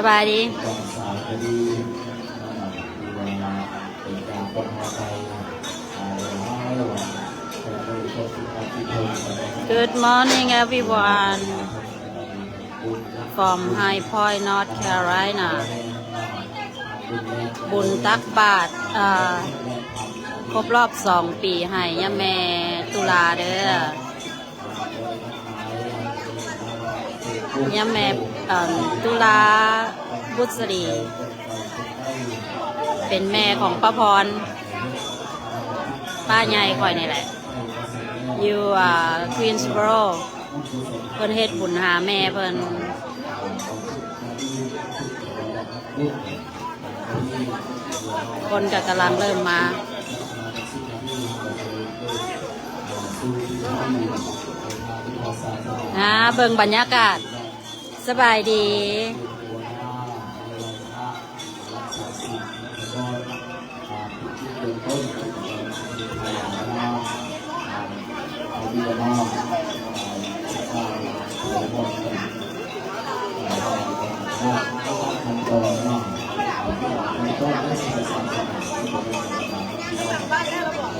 ສະບາຍດີ. Good morning everyone from High Point, North Carolina. ບຸນຕັກບາດ ເອີ ຄົບຮອບສອງປີໃຫ້ຍາແມ່ຕຸລາເດີ້. ຍາແມ່ ເອີ ຕຸລາ ບຸດສະລີ ເປັນແມ່ຂອງປ້າພອນ ປ້າໃຫຍ່ຂ້ອຍນີ້ແຫຼະ ຢູ່ ອ່າ Greensboro. ເພິ່ນເຮັດບຸນຫາແມ່ເພິ່ນ. ຄົນກໍກຳລັງເລີ່ມມາ ຫາເບິ່ງບັນຍາກາດ. ສະບາຍດີ.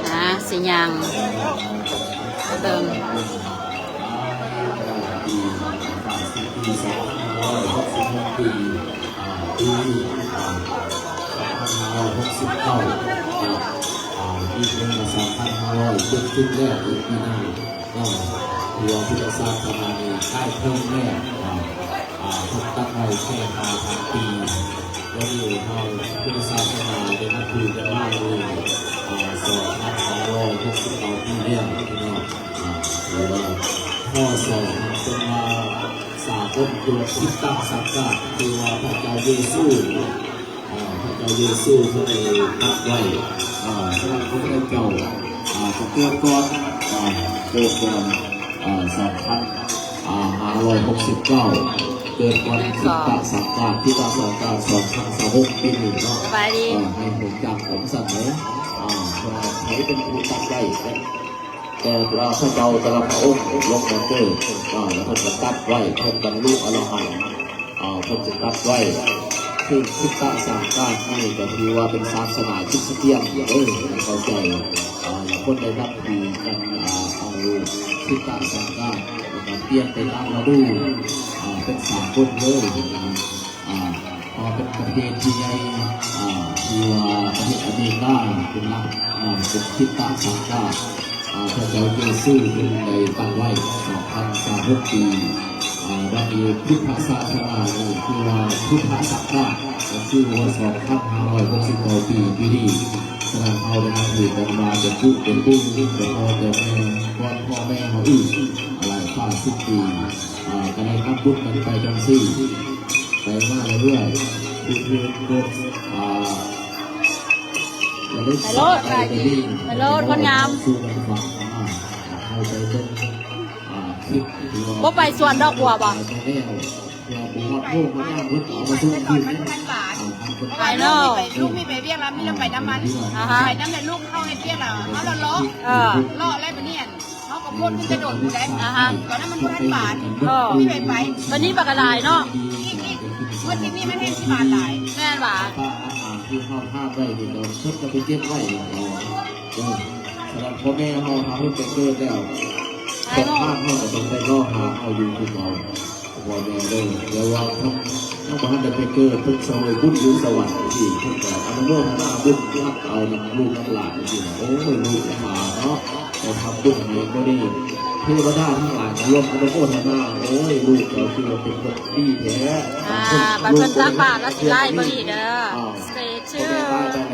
ອ່າ ຊິຍ່າງເບິ່ງ. ປີ ອ່າ ປີ ອ່າ ສອງພັນຫ້າຮ້ອຍຫົກສິບເກົ້າ ອ່າ ອີກໜຶ່ງ ສອງພັນຫ້າຮ້ອຍເຈັດສິບແລ້ວ ອີກປີໜ້າ ອ່າ ຖືວ່າພຸດທະສາສະໜານີ້ໃກ້ເຖິງແລ້ວ ອ່າ ອ່າ ເພິ່ນຕັດໄວ້ແຄ່ຫ້າພັນປີ. ດຽວນີ້ເຮົາ ພຸດທະສາສະໜາໄດ້ນັບຖືກັນມານີ້ ອ່າ ສອງພັນຫ້າຮ້ອຍຫົກສິບເກົ້າປີແລ້ວ ພີ່ນ້ອງ. ອ່າ ຖືວ່າ ພໍ ສອງ ເປັນວ່າ ສາກົນຕົວ ທິດຕະສັກກາ ຄືວ່າພະເຈົ້າເຢຊູ ອ່າ ພະເຈົ້າເຢຊູເພິ່ນໄດ້ຕັດໄວ້ ອ່າ ສຳລັບພະເຈົ້າ ອ່າ ຈະເກີດກ່ອນ ອ່າ ເກີດກ່ອນ ອ່າ ສອງພັນຫ້າຮ້ອຍຫົກສິບເກົ້າ ເກີດກ່ອນທິດຕະສັກກາ ທິດຕະສັກກາ ສອງພັນຊາວຫົກ ປີນີ້ເນາະ. ສະບາຍດີ. ອ່າ ໃຫ້ຮູ້ຈັກຂອງຊັ້ນເນາະ ອ່າ ວ່າໃຜເປັນຜູ້ຕັດໄວ້. ແຕ່ລະພະເຈົ້າແຕ່ລະພະອົງລົງມາເກີດ ອ່າ ແລ້ວເພິ່ນກໍຕັດໄວ້ ເພິ່ນບັນລຸອະລະຫັນ ອ່າ ເພິ່ນຈະຕັດໄວ້. ຄືທິດຕະສັກການີ້ກໍຖືວ່າເປັນສາສະໜາຄຣິສຕຽນເດີ ໃຫ້ເຂົ້າໃຈ. ອ່າ ແລ້ວຄົນໄດ້ນັບຖືກັນ ອ່າ ເອົາທິດຕະສັກກາ ແລ້ວກໍປ່ຽນໄປຕາມລະດູ ອ່າ ເປັນສາກົນເລີຍ. ອ່າ ເພາະເປັນປະເທດທີ່ໃຫຍ່ ອ່າ ທີ່ວ່າປະເທດອາເມລິກາເປັນຫຼັກ ອ່າ ເປັນທິດຕະສັກກາ ອ່າ ພະເຈົ້າເຢຊູເພິ່ນໄດ້ຕັ້ງໄວ້ສອງພັນຊາວຫົກປີ. ອ່າ ບັດນີ້ພຸດທະສາສະໜານີ້ຄືວ່າພຸດທະສັກກາ ກໍຄືວ່າສອງພັນຫ້າຮ້ອຍຫົກສິບເກົ້າປີ ປີນີ້. ສະນັ້ນເຮົາໄດ້ນັບຖືກັນມາແຕ່ປຸເປັນບຸນ ແຕ່ພໍ່ແຕ່ແມ່ ກ່ອນພໍ່ແມ່ເຮົາອີກຫຼາຍກວ່າສິບປີ. ອ່າ ກໍໄດ້ຮັບບຸນກັນໄປຈັ່ງຊີ້ ໄປມາເລື້ອຍໆ ຄືເພິ່ນ ອ່າ ໄປໂລດ ໄປໂລດ ຄົນງາມ. ເຮົາໄປເບິ່ງ ອ່າ ຄລິບ ບໍ່ໄປສວນດອກບົວບໍ່? ໄປແລ້ວ ເພື່ອບໍ່ຮອດໂມງມາຍາມເພິ່ນກໍເອົາມາສົ່ງຄືນ. ໄປເນາະ ລູກມີໄປວຽກແລ້ວ ມີແລ້ວໄປນຳມັນ ອ່າຮະ ໄປນຳແລ້ວລູກເຮົາເຮັດວຽກແລ້ວ ເຮົາເລາະ ເອີ ເລາະແລ້ວບັດນີ້ ເຮົາກໍພົ້ນມັນຈະໂດນຢູ່ໃດ ອ່າຮະ ຕອນນັ້ນມັນບໍ່ທັນບານ ເອີ ມີໄປໄປ ຕອນນີ້ບັກກະຫຼາຍເນາະ ອີກ ອີກ ເມື່ອທີນີ້ມັນແຮງຊິບານຫຼາຍ ແມ່ນຫວາ ທີ່ເຮົາພາໄປນີ້ກໍເພິ່ນກໍໄປເກັບໄວ້ ເອີ ສຳລັບພໍ່ແມ່ເຮົາ ເຮົາໄປເກີດແລ້ວ ຂອງພາກເຮົາກໍຕ້ອງໄດ້ລໍຫາເຮົາຢູ່ຄືເກົ່າ ພໍ່ແມ່ເດີ ແຕ່ວ່າເຮົາຍັງບໍ່ທັນໄດ້ໄປເກີດ ເພິ່ນສະເຫວີຍບຸນຢູ່ສະຫວັນຈັ່ງຊີ້ ເພິ່ນກໍອະນຸໂມທະນາບຸນຮັບເອົານຳລູກນຳຫຼານຈັ່ງຊີ້ນະ ໂອ້ຍ ລູກຫຼານເນາະ ໄດ້ທຳບຸນໃຫ້ມື້ນີ້ ເທວະດາທັງຫຼາຍກໍລວມອະນຸໂມທະນາ ໂອ້ຍ ລູກເຈົ້າຄືວ່າເປັນຄົນດີແທ້ ອ່າ ບັດເພິ່ນຕັກບາດລະຊິໄລບໍ່ດີເດີ ອ່າ Stay tuned.